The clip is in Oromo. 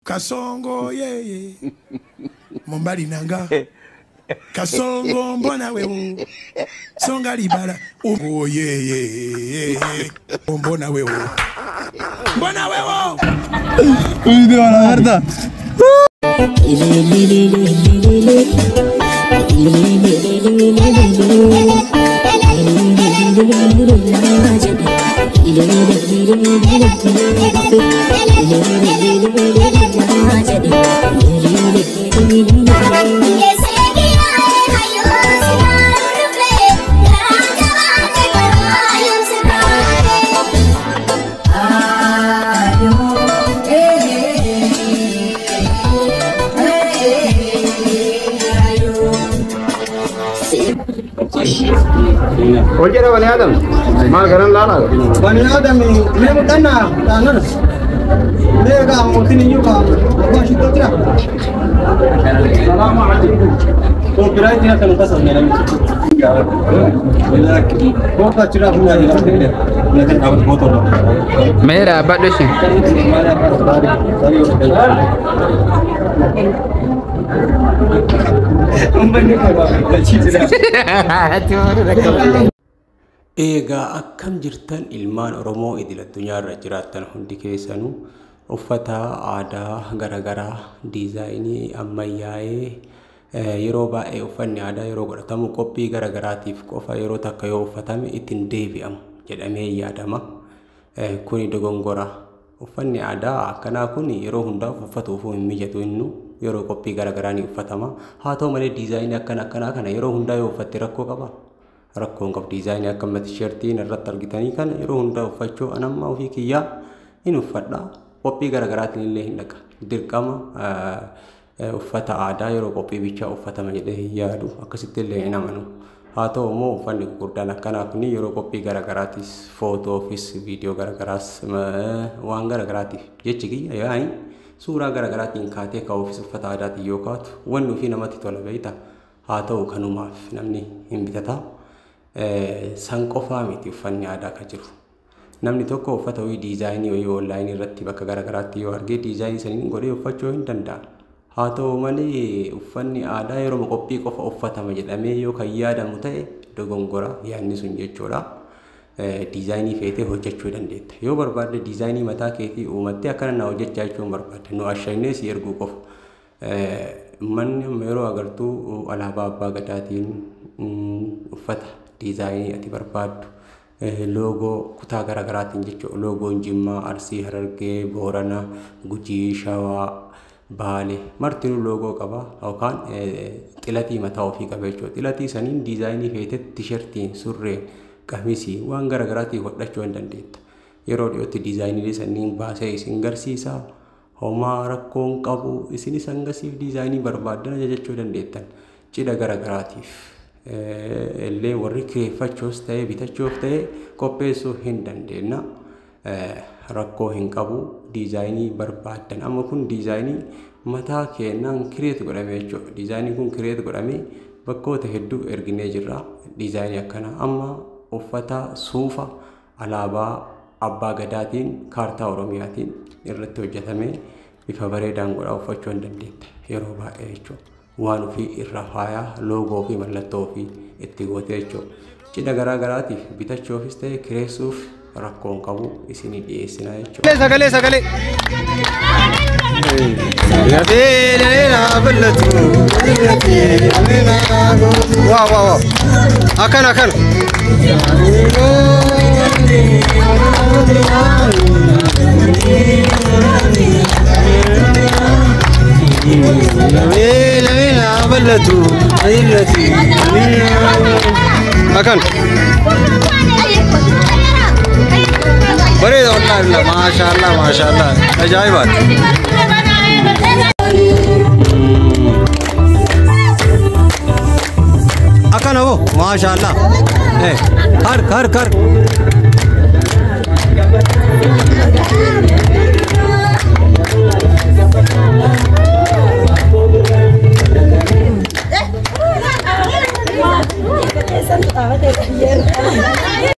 Kasongo yeye Mombali nanga Kasongo mbona wewe Songa libala oh yeye mbona wewe mbona wewe. Oye, bani Adam, mal garan lala. Bani Adam, me mutana, tanan. Me ga mutini yuka, ba shi totra. Salamu alaykum. Copyright na tan qasam ne nami. Ko chira huwa ni na kan ab boto. Mera badoshin. Egaa akkam jirtan ilmaan Oromoo idil addunyaarra jiraattan hundi keessanuu uffata aadaa garaagaraa diizaayinii ammayyaa'ee yeroo baay'ee uffanni aadaa yeroo godhatamu qophii garaagaraatiif qofa yeroo takka yoo uffatame ittiin deebi'amu jedhamee yaadama. Kuni dogongora. Uffanni aadaa akkanaa kun yeroo hundaaf uffatuuf hin mijatu innu yeroo qophii garaagaraa ni uffatama. Haa ta'u malee diizaayinii akkana akkanaa kana yeroo hundaa yoo uffatte rakkoo qaba. Rakkoon qabu diizaayinii akka amma tisheertiin irratti argitanii kana yeroo hundaa uffachuu anamma ofii kiyyaa hin uffadha. Qophii garaagaraatiin illee hin dhaqa. Dirqama uffata aadaa yeroo qophii bichaa uffatama jedhee hin yaadu akkasitti illee hin amanu. Haa ta'u immoo uffanni gurguddaan akkanaa kun yeroo qophii garaagaraatis footoofis viidiyoo garaagaraas waan garaagaraatiif jechi kiyya yaa'in suuraa garaagaraatiin kaatee kaa'uufis uffata aadaatiin yoo kaatu wanni ofii namatti tola beekta. Haa ta'u kanumaaf namni hin bitata. San qofaa miti uffanni aadaa kan jiru. Namni tokko uffata wayii diizaayinii wayii onlaayinii irratti bakka garaagaraatti yoo argee diizaayinii saniin godhee uffachuu hin danda'a. Haa ta'u malee uffanni aadaa yeroo qophii qofa uffatama jedhamee yoo kan yaadamu ta'e dogongora yaadni sun jechuudha. Diizaayinii feetee hojjechuu dandeetta. Yoo barbaadde diizaayinii mataa keetii uumattee akkana na hojjechaa jechuun barbaadde nu ashannee si erguu qofa. Manni amma yeroo agartuu alaabaa abbaa gadaatiin uffata diizaayinii ati barbaaddu loogoo kutaa garaagaraatiin jechuudha. Loogoon Jimmaa, Arsii, Harargee, Boorana, Gujii, Shawaa, Baale martinuu loogoo qaba yookaan xilatii mataa ofii qaba jechuudha. Xilatii saniin diizaayinii feetetti tisheertiin, surreen, qamisii waan garaagaraatiin hodhachuu hin dandeetta. Yeroo dhiyootti diizaayinii saniin baasee isin garsiisa. Homaa rakkoon qabu isinis hangasiif diizaayinii barbaaddan ajajachuu dandeettan. Cidha garaagaraatiif illee warri kireeffachuus ta'ee bitachuuf ta'ee qopheessuu hin dandeenna. Rakkoo hin qabu diizaayinii barbaaddan. Amma kun diizaayinii mataa keenyaan kireet godhame jechuudha. Diizaayiniin kun kireet godhamee bakkoota hedduu erginee jirra. Diizaayinii akkanaa amma uffata suufa alaabaa abbaa gadaatiin kaartaa Oromiyaatiin irratti hojjetamee bifa bareedaan godhaa uffachuu hin dandeetta yeroo baay'ee jechuudha. Waan ofii irraa faayaa loogoo fi mallattoo ofii itti gootee jechuudha. Cidha garaagaraatiif bitachuufis ta'e kireessuuf rakkoon qabu isinii dhiyeessina jechuudha. Sagalee sagalee. Waaw waaw waaw. Akkana akkana. Akan. Bareeda wallahi maashaallah maashaallah ajaa'ibaati. Akkana hoo maashaallah. Har har har.